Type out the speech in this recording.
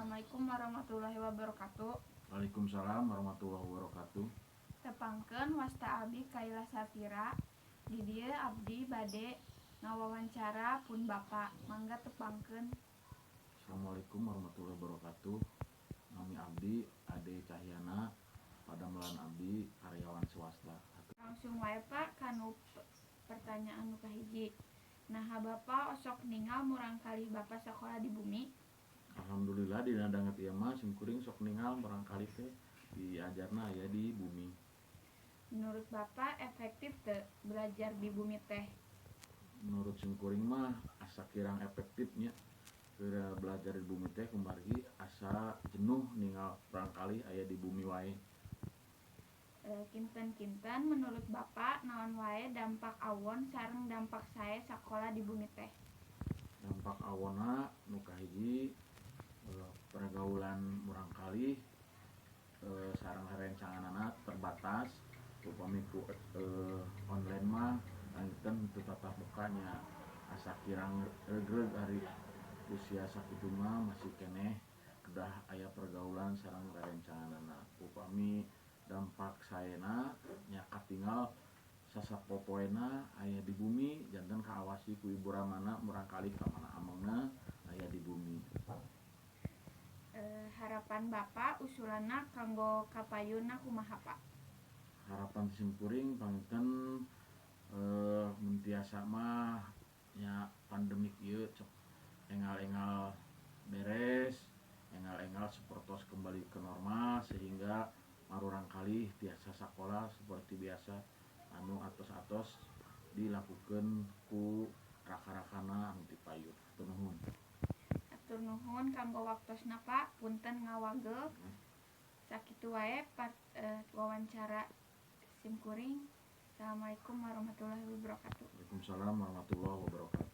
Assalamualaikum warahmatullahi wabarakatuh. Waalaikumsalam warahmatullahi wabarakatuh. Tepangkeun, wasta abdi Kaila Safira. Di dieu abdi bade ngawawancara pun Bapak. Mangga tepangkeun. Assalamualaikum warahmatullahi wabarakatuh. Nami abdi Ade Cahyana, padamelan abdi karyawan swasta. Langsung wae, Pak, kanu pertanyaan nu kahiji. Naha Bapak osok ningal murangkalih Bapak sakola di bumi? Alhamdulillah, dina danget ieu mah simkuring sok ningal murangkalih teh diajarna aya di bumi. Menurut Bapak, efektif teu belajar di bumi teh? Menurut simkuring mah asa kirang efektifnya. Keur belajar di bumi teh kumargi asa jenuh ningal murangkalih aya di bumi wae. Kinten-kinten menurut Bapak, naon wae dampak awon sareng dampak sae sakola di bumi teh? Dampak awonna nu kahiji, pergaulan murangkalih sareng rerencanganana terbatas. Upami ku online mah panginten teu tatap mukanya, asa kirang regreg. Ari usia sakitu mah masih keneh kedah aya pergaulan sareng rerencanganana. Upami dampak saena nya katingal sasapopoena aya di bumi, janten kaawasi ku ibu ramana murangkalih ka mana amengna aya di bumi. Harapan Bapak, usulanna kanggo kapayunna kumaha, Pak? Harapan simkuring panginten mun tiasa mah nya pandemik ieu cek enggal-enggal beres, enggal-enggal sapertos kembali ke normal, sehingga murangkalih tiasa sakola seperti biasa anu atos-atos dilakukeun ku raka-rakana anu ti payun. Hatur nuhun. Hatur nuhun kanggo waktosna, Pak. Punten ngawagel. Sakitu wae wawancara simkuring. Assalamualaikum warahmatullahi wabarakatuh. Waalaikumsalam warahmatullahi wabarakatuh.